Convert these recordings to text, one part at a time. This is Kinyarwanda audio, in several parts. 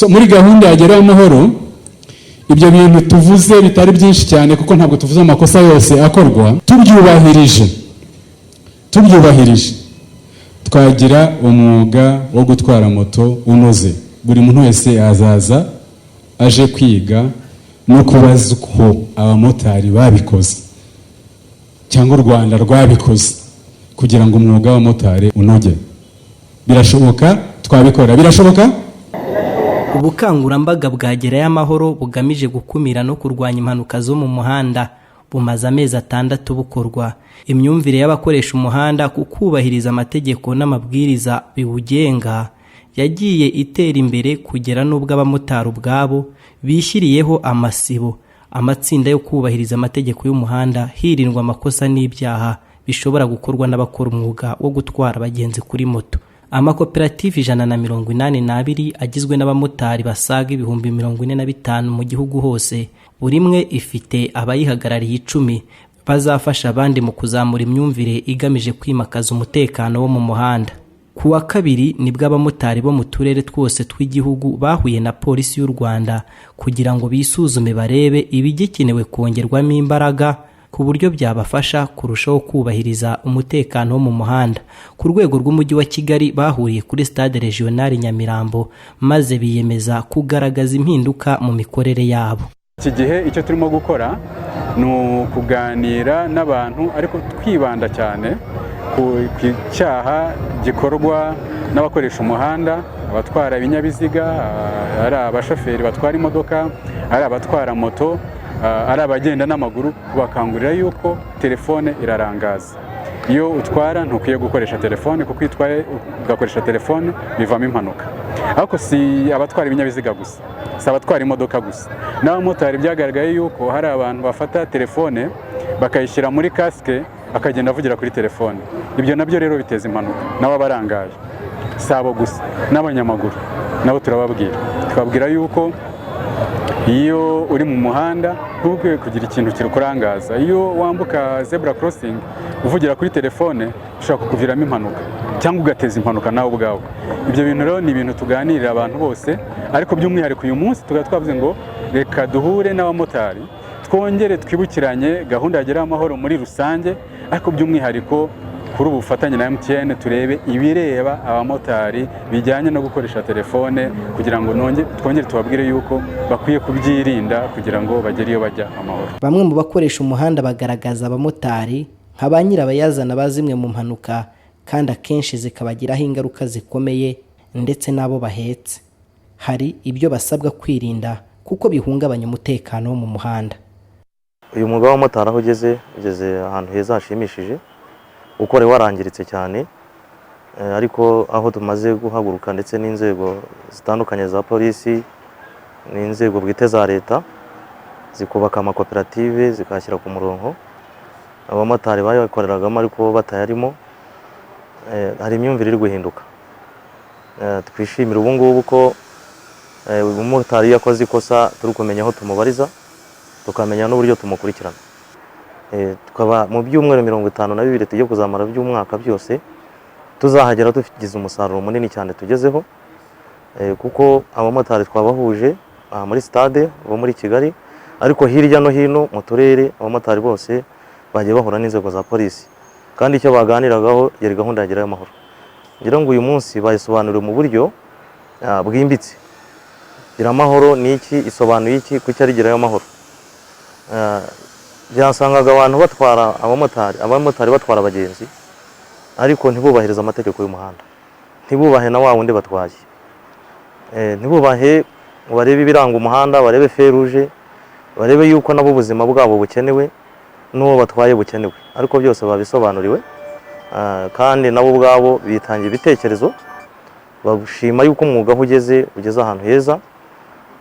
So muri gahunda ya Gerayo Amahoro, ibyo bintu tuvuze bitari byinshi cyane, kuko ntabwo tuvuze amakosa yose akorwa, tubyubahirije twagira umwuga wo gutwara moto unoze. Buri muntu wese azaza aje kwiga no kubaza uko abamotari babikoze cyangwa u Rwanda rwabikoze kugira ngo umwuga w'abamotari unoge. Birashoboka, twabikora, birashoboka. Ubukangurambaga bwa Gerayo Amahoro bugamije gukumira no kurwanya impanuka zo mu muhanda bumaze amezi 6 bukorwa. Imyumvire y'abakoresha umuhanda ku kubahiriza amategeko n'amabwiriza biwugenga yagiye itera imbere, kugera n'ubwo abamotari ubwabo bishyiriyeho amasibo, amatsinda yo kubahiriza amategeko y'umuhanda, hirindwa amakosa n'ibyaha bishobora gukorwa n'abakora umwuga wo gutwara abagenzi kuri moto. Amakoperative 182 agizwe n'abamotari basaga 45,000 mu gihugu hose, buri imwe ifite abayihagarariye 10 bazafasha abandi mu kuzamura imyumvire igamije kwimakaza umutekano wo mu muhanda. Ku wa kabiri nibwo abamotari bo mu turere twose tw'igihugu bahuye na Polisi y'u Rwanda kugira ngo bisuzume, barebe ibigikenewe kongerwamo imbaraga ku buryo byabafasha kurushaho kubahiriza umutekano wo mu muhanda. Ku rwego rw'Umujyi wa Kigali, bahuriye kuri Stade Regional Nyamirambo, maze biyemeza kugaragaza impinduka mu mikorere yabo. Iki gihe icyo turimo gukora ni ukuganira n'abantu, ariko twibanda cyane ku cyaha gikorwa n'abakoresha umuhanda, abatwara ibinyabiziga, ari abashoferi batwara imodoka, ari abatwara moto, ari abagenda n'amaguru, kubakangurira yuko telefone irarangaza. Iyo utwara ntukwiye gukoresha telefone, kuko iyo utwaye ugakoresha telefone bivamo impanuka. Ariko si abatwara ibinyabiziga gusa, si abatwara imodoka gusa, n'abamotari. Byagaragaye yuko hari abantu bafata telefone bakayishyira muri kasike, akagenda avugira kuri telefone. Ibyo nabyo rero biteza impanuka, nabo abarangaye. Si abo gusa, n'abanyamaguru nabo turababwira, tukababwira yuko iyo uri mu muhanda ntubwe kugira ikintu kikurangaza. Iyo wambuka zebra crossing uvugira kuri telefone, ushobora kukuviramo impanuka cyangwa ugateza impanuka nawe ubwawe. Ibyo bintu rero ni ibintu tuganirira abantu bose, ariko by'umwihariko uyu munsi tukaba twavuze ngo reka duhure n'abamotari, twongere twibukiranye gahunda ya Gerayo Amahoro muri rusange, ariko by'umwihariko kuri ubu bufatanye na MTN turebe ibireba abamotari bijyanye no gukoresha telefone, kugira ngo twongere tubabwire yuko bakwiye kubyirinda kugira ngo bagere iyo bajya amahoro. Bamwe mu bakoresha umuhanda bagaragaza abamotari nka ba nyirabayazana ba zimwe mu mpanuka, kandi akenshi zikabagiraho ingaruka zikomeye ndetse n'abo bahetse. Hari ibyo basabwa kwirinda kuko bihungabanya umutekano wo mu muhanda. Uyu mwuga w'abamotari aho ugeze, ugeze ahantu heza hashimishije, kuko wari warangiritse cyane, ariko aho tumaze guhaguruka ndetse n'inzego zitandukanye za polisi n'inzego bwite za leta, zikubaka amakoperative, zikayashyira ku murongo, abamotari bayakoreragamo ariko batayarimo, hari imyumvire iri guhinduka. Twishimira ubu ngubu ko umumotari iyo akoze ikosa turi kumenya aho tumubariza, tukamenya n'uburyo tumukurikirana. Tukaba mu byumweru 52 tugiye kuzamara by'umwaka byose tuzahagera tugize umusaruro munini cyane tugezeho, kuko abamotari twabahuje aha muri stade bo muri Kigali, ariko hirya no hino mu turere abamotari bose bagiye bahura n'inzego za polisi, kandi icyo baganiragaho yari gahunda ya Gerayo Amahoro. Ngira ngo uyu munsi bayisobanuriwe mu buryo bwimbitse. Gira Amahoro ni iki? Isobanuye iki? Kuki ari Gerayo Amahoro? Byasangaga abantu batwara abamotari batwara abagenzi, ariko ntibubahirize amategeko y'umuhanda, ntibubahe na wa wundi batwaye, ntibubahe ngo barebe ibiranga umuhanda, barebe feruje, barebe yuko nabo ubuzima bwabo bukenewe n'uwo batwaye bukenewe. Ariko byose babisobanuriwe, kandi nabo ubwabo bitangiye ibitekerezo, bashima yuko umwuga aho ugeze, ugeze ahantu heza,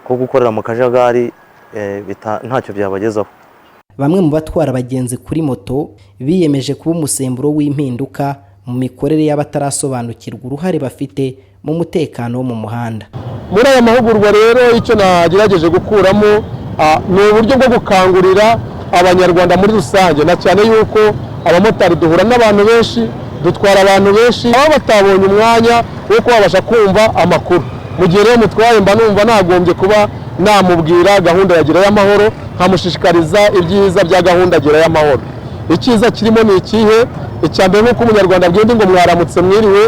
ko gukorera mu kajagari ntacyo byabagezaho. Bamwe mu batwara abagenzi kuri moto biyemeje kuba umusemburo w'impinduka mu mikorere y'abatarasobanukirwa uruhare bafite mu mutekano wo mu muhanda. Muri aya mahugurwa rero, icyo nagerageje gukuramo ni uburyo bwo gukangurira Abanyarwanda muri rusange, na cyane yuko abamotari duhura n'abantu benshi, dutwara abantu benshi, aho batabonye umwanya wo kuba babasha kumva amakuru. Mu gihe rero mutwaye, mba numva nagombye kuba namubwira gahunda ya Gerayo Amahoro, nkamushishikariza ibyiza bya gahunda Gerayo Amahoro. Icyiza kirimo ni ikihe? Icya mbere, nk'uko Umunyarwanda abwira ngo "Mwaramutse, mwiriwe",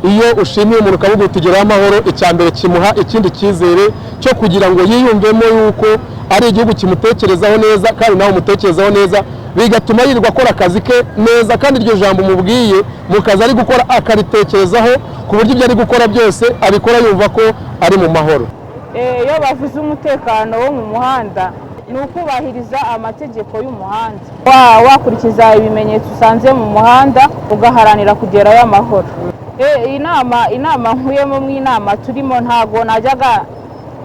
iyo ushimiye umuntu ukavuga uti "Gerayo amahoro", icya mbere kimuha ikindi cyizere cyo kugira ngo yiyumvemo yuko ari igihugu kimutekerezaho neza, kandi nawe umutekerezaho neza, bigatuma yirirwa akora akazi ke neza. Kandi iryo jambo umubwiye mu kazi ari gukora akaritekerezaho, ku buryo ibyo ari gukora byose abikora yumva ko ari mu mahoro. Iyo bavuze umutekano wo mu muhanda, ni ukubahiriza amategeko y'umuhanda, wakurikiza ibimenyetso usanze mu muhanda, ugaharanira kugerayo amahoro. Inama nkuyemo mu inama turimo, ntago najyaga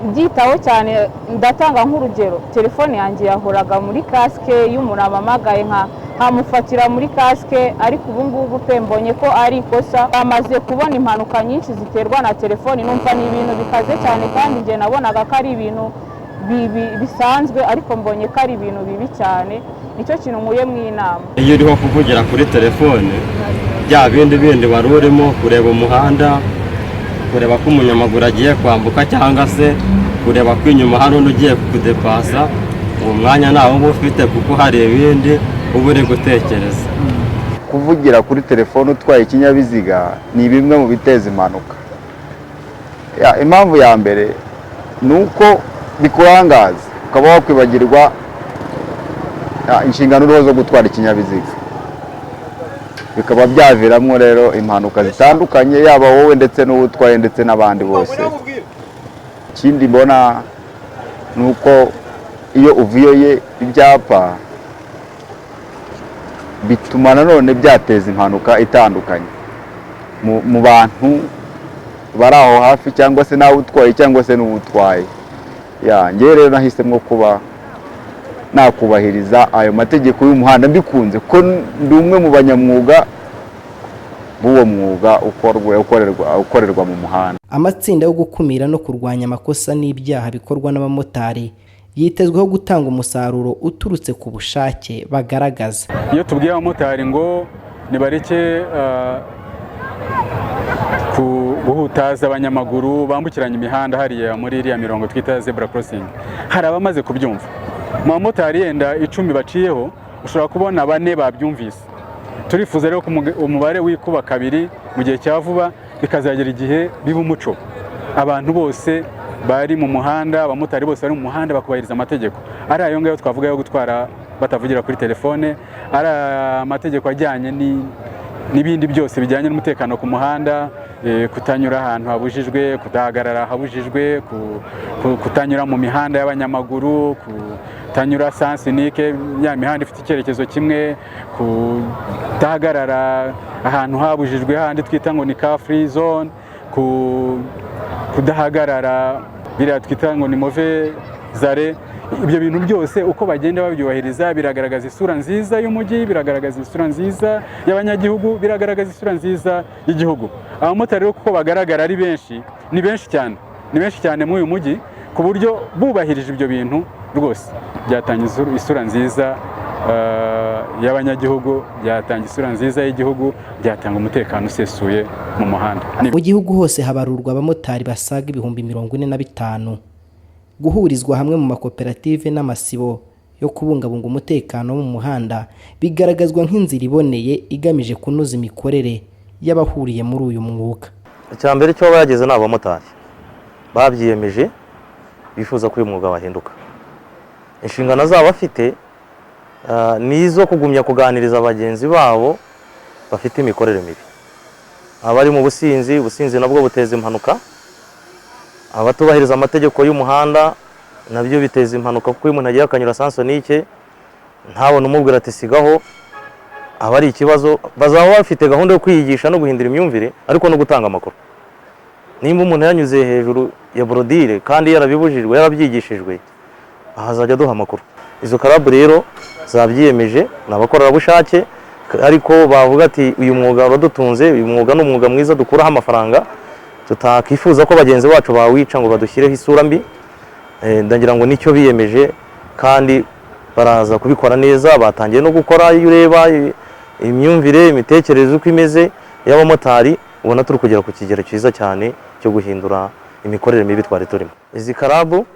mbyitaho cyane. Ndatanga nk'urugero: telefone yanjye yahoraga muri kasike, iyo umuntu ampamagaye nkamufatira muri kasike, ariko ubu ngubu pe mbonye ko ari ikosa. Bamaze kubona impanuka nyinshi ziterwa na telefoni, numva ni ibintu bikaze cyane, kandi njye nabonaga ko ari ibintu bisanzwe, ariko mbonye ko ari ibintu bibi cyane. Nicyo kintu nkuye mu inama. Iyo uriho kuvugira kuri telefone, bya bindi bindi wari urimo kureba umuhanda, kureba ko umunyamaguru agiye kwambuka, cyangwa se kureba ko inyuma hari undi ugiye kudepasa, uwo mwanya ntawo uba ufite, kuko hari ibindi uba uri gutekereza. Kuvugira kuri telefone utwaye ikinyabiziga ni bimwe mu biteza impanuka. Impamvu ya mbere ni uko bikurangaza, ukaba wakwibagirwa inshingano uriho zo gutwara ikinyabiziga, bikaba byaviramo rero impanuka zitandukanye, yaba wowe ndetse n'uwo utwaye ndetse n'abandi bose. Ikindi mbona ni uko iyo uviyoye ibyapa, bituma nanone byateza impanuka itandukanye mu bantu bari aho hafi, cyangwa se nawe utwaye, cyangwa se n'uwo utwaye. Njyewe rero nahisemo kuba nakubahiriza ayo mategeko y'umuhanda mbikunze, kuko ndi umwe mu banyamwuga b'uwo mwuga ukorerwa mu muhanda. Amatsinda yo gukumira no kurwanya amakosa n'ibyaha bikorwa n'abamotari yitezweho gutanga umusaruro uturutse ku bushake bagaragaza. Iyo tubwiye abamotari ngo nibareke guhutaza abanyamaguru bambukiranya imihanda hariya muri iriya mirongo twita zebra crossing, hari abamaze kubyumva. Mu bamotari yenda 10 baciyeho, ushobora kubona bane babyumvise. Turifuza rero ko umubare wikuba kabiri mu gihe cya vuba, bikazagera igihe biba umuco, abantu bose bari mu muhanda, abamotari bose bari mu muhanda bakubahiriza amategeko, ari ayo ngayo twavuga yo gutwara batavugira kuri telefone, ari amategeko ajyanye n'ibindi byose bijyanye n'umutekano ku muhanda, kutanyura ahantu habujijwe, kudahagarara ahabujijwe, kutanyura mu mihanda y'abanyamaguru, kutanyura sens unique, ya mihanda ifite icyerekezo kimwe, kudahagarara ahantu habujijwe handi twita ngo ni car free zone, kudahagarara biriya twita ngo ni mauvais arrêt. Ibyo bintu byose uko bagenda babyubahiriza, biragaragaza isura nziza y'umujyi, biragaragaza isura nziza y'abanyagihugu, biragaragaza isura nziza y'igihugu. Abamotari rero kuko bagaragara ari benshi, ni benshi cyane, ni benshi cyane muri uyu mujyi, ku buryo bubahirije ibyo bintu rwose byatanga isura nziza y'abanyagihugu, byatanga isura nziza y'igihugu, byatanga umutekano usesuye mu muhanda. Mu gihugu hose habarurwa abamotari basaga 45,000. Guhurizwa hamwe mu makoperative n'amasibo yo kubungabunga umutekano wo mu muhanda bigaragazwa nk'inzira iboneye igamije kunoza imikorere y'abahuriye muri uyu mwuga. Icya mbere cyo bageze ni abamotari babyiyemeje, bifuza ko uyu mwuga wahinduka. Inshingano zabo bafite ni izo kugumya kuganiriza bagenzi babo bafite imikorere mibi, abari mu businzi, ubusinzi nabwo buteza impanuka, abatubahiriza amategeko y'umuhanda, nabyo biteza impanuka, kuko iyo umuntu agiye akanyura sens unique ntabone umubwira ati "Sigaho", aba ari ikibazo. Bazaba bafite gahunda yo kwiyigisha no guhindura imyumvire, ariko no gutanga amakuru. Nimba umuntu yanyuze hejuru ya bordure kandi yarabibujijwe, yarabyigishijwe, ahazajya aduha amakuru. Izo club rero zabyiyemeje, ni abakorerabushake, ariko bavuga ati "Uyu mwuga uradutunze, uyu mwuga ni umwuga mwiza dukuraho amafaranga, tutakifuza ko bagenzi bacu bawica ngo badushyireho isura mbi." Ndagira ngo nicyo biyemeje kandi baraza kubikora neza. Batangiye no gukora. Iyo ureba imyumvire, imitekerereze uko imeze y'abamotari, ubona turi kugera ku kigero cyiza cyane cyo guhindura. imikorere mibi twari turimo. Izi karabu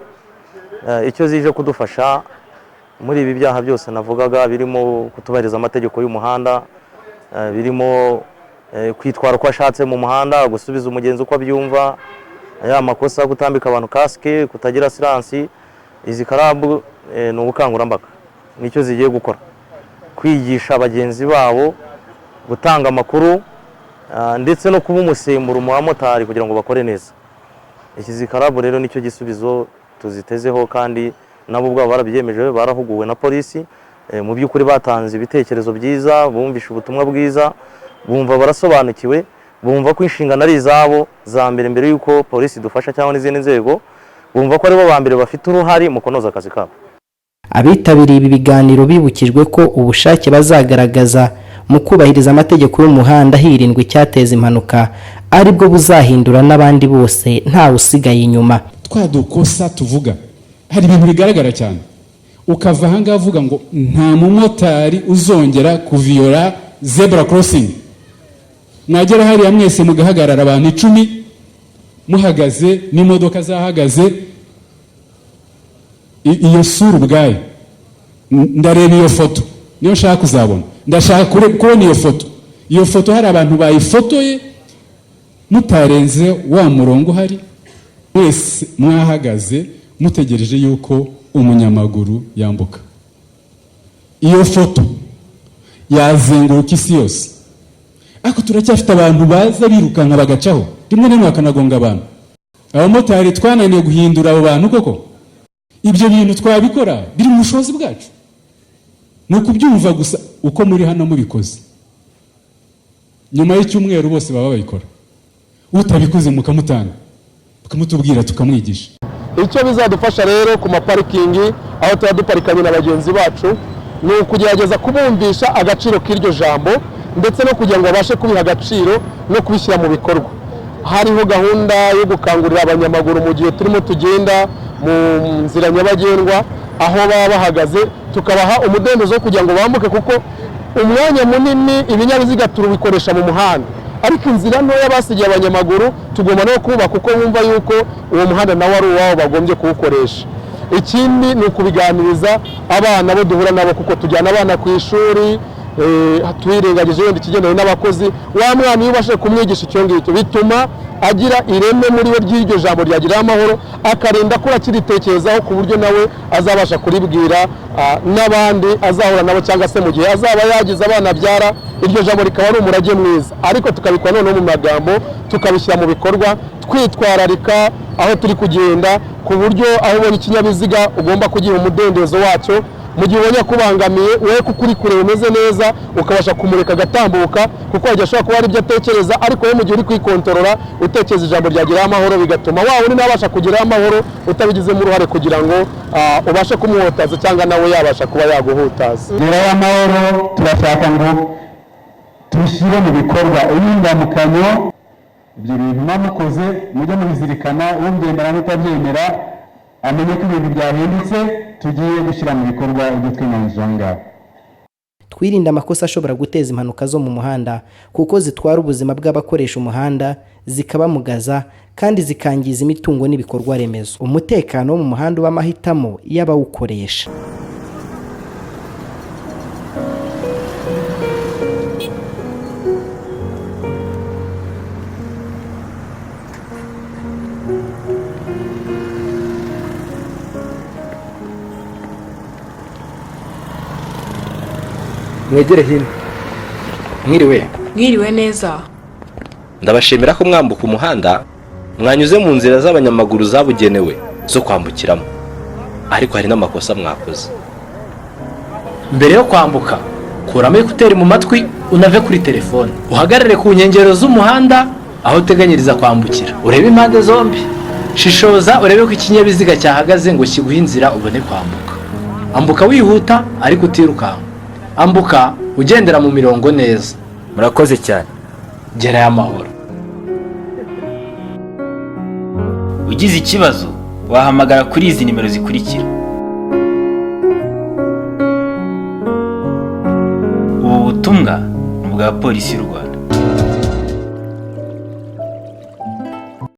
icyo zije kudufasha muri ibi byaha byose navugaga, birimo kutubahiriza amategeko y'umuhanda, birimo kwitwara uko ashatse mu muhanda, gusubiza umugenzi uko abyumva, ya makosa, gutambika abantu kasike, kutagira siransi. Izi karabu ni ubukangurambaga, nicyo zigiye gukora, kwigisha bagenzi babo gutanga amakuru, ndetse no kuba umusemburo mu bamotari kugira ngo bakore neza. Izi karabu rero nicyo gisubizo tuzitezeho, kandi nabo ubwabo barabyemeje, barahuguwe na polisi. Mu by'ukuri batanze ibitekerezo byiza, bumvishe ubutumwa bwiza, bumva barasobanukiwe, bumva ko inshingano ari izabo za mbere mbere y'uko polisi idufasha cyangwa n'izindi nzego, bumva ko aribo ba mbere bafite uruhare mu kunoza akazi kabo. Abitabiriye ibi biganiro bibukijwe ko ubushake bazagaragaza mu kubahiriza amategeko y'umuhanda hirindwa icyateza impanuka aribwo buzahindura n'abandi bose, ntawe usigaye inyuma. Twa dukosa tuvuga, hari ibintu bigaragara cyane, ukava ahangaha uvuga ngo nta mumotari uzongera kuviyora zebra crossing. Mwagera hariya mwese mugahagarara, abantu 10 muhagaze n'imodoka zahagaze, iyo sura ubwayo, ndareba iyo foto, niyo nshaka kuzabona, ndashaka kubona iyo foto. Iyo foto hari abantu bayifotoye mutarenze wa murongo uhari, mwese mwahagaze mutegereje yuko umunyamaguru yambuka. Iyo foto yazenguruka isi yose, ariko turacyafite abantu baza birukanka bagacaho, rimwe na rimwe bakanagonga abantu. Abamotari twananiwe guhindura abo bantu koko? Ibyo bintu twabikora, biri mu bushobozi bwacu, ni ukubyumva gusa. Uko muri hano mubikoze, nyuma y'icyumweru bose baba babikora. Utabikoze mukamutanga, tukamutubwira, tukamwigisha. Icyo bizadufasha rero ku maparikingi aho tuba duparikanye na bagenzi bacu ni ukugerageza kubumvisha agaciro k'iryo jambo, ndetse no kugira ngo babashe kubiha agaciro no kubishyira mu bikorwa. Hariho gahunda yo gukangurira abanyamaguru mu gihe turimo tugenda mu nzira nyabagendwa, aho baba bahagaze tukabaha umudendezo wo kugira ngo bambuke, kuko umwanya munini ibinyabiziga turabikoresha mu muhanda, ariko inzira ntoya basigiye abanyamaguru tugomba no kubaka, kuko bumva yuko uwo muhanda nawo ari uwabo, bagombye kuwukoresha. Ikindi ni ukubiganiriza abana bo duhura nabo, kuko tujyana abana ku ishuri, twirengagije wenda ikigendanye n'abakozi. Wa mwana iyo ubashije kumwigisha icyo ngicyo, bituma agira ireme muri we ry'iryo jambo ryagirira amahoro, akarinda ko akiritekerezaho, ku buryo nawe azabasha kuribwira n'abandi azahura nabo, cyangwa se mu gihe azaba yagize abana abyara, iryo jambo rikaba ari umurage mwiza. Ariko tukabikora noneho mu magambo, tukabishyira mu bikorwa, twitwararika aho turi kugenda, ku buryo aho ubonye ikinyabiziga ugomba kugiha umudendezo wacyo. Mu gihe ubonye akubangamiye wowe, kuko uri kureba umeze neza, ukabasha kumureka agatambuka, kuko wajya ashobora kuba hari ibyo atekereza, ariko wowe mu gihe uri kwikontorora utekereza ijambo ryageraho amahoro, bigatuma wa wundi nabasha kugeraho amahoro utabigizemo uruhare, kugira ngo ubashe kumuhutaza cyangwa nawe yabasha kuba yaguhutaza. Gerayo amahoro turashaka ngo tubishyire mu bikorwa. Iyi ndamukanyo, ibyo bintu mwamukoze mujye mubizirikana, ubyemera n'utabyemera amenye ko ibintu byahindutse, tugiye gushyira mu bikorwa ibyo twimanjije aha ngaha. Twirinde amakosa ashobora guteza impanuka zo mu muhanda, kuko zitwara ubuzima bw'abakoresha umuhanda, zikabamugaza kandi zikangiza imitungo n'ibikorwa remezo. Umutekano wo mu muhanda uba amahitamo y'abawukoresha. Mwegere hino. Mwiriwe? Mwiriwe neza. Ndabashimira ko mwambuka umuhanda mwanyuze mu nzira z'abanyamaguru zabugenewe zo kwambukiramo, ariko hari n'amakosa mwakoze. Mbere yo kwambuka, kuramo écouteurs mu matwi, unave kuri telefone, uhagarare ku nkengero z'umuhanda aho uteganyiriza kwambukira, urebe impande zombi, shishoza urebe ko ikinyabiziga cyahagaze ngo kiguhe inzira ubone kwambuka. Ambuka wihuta ariko utirukanka. Ambuka ugendera mu mirongo neza. Murakoze cyane. Gerayo amahoro. Ugize ikibazo wahamagara kuri izi nimero zikurikira. Ubu butumwa ni ubwa Polisi y'u Rwanda.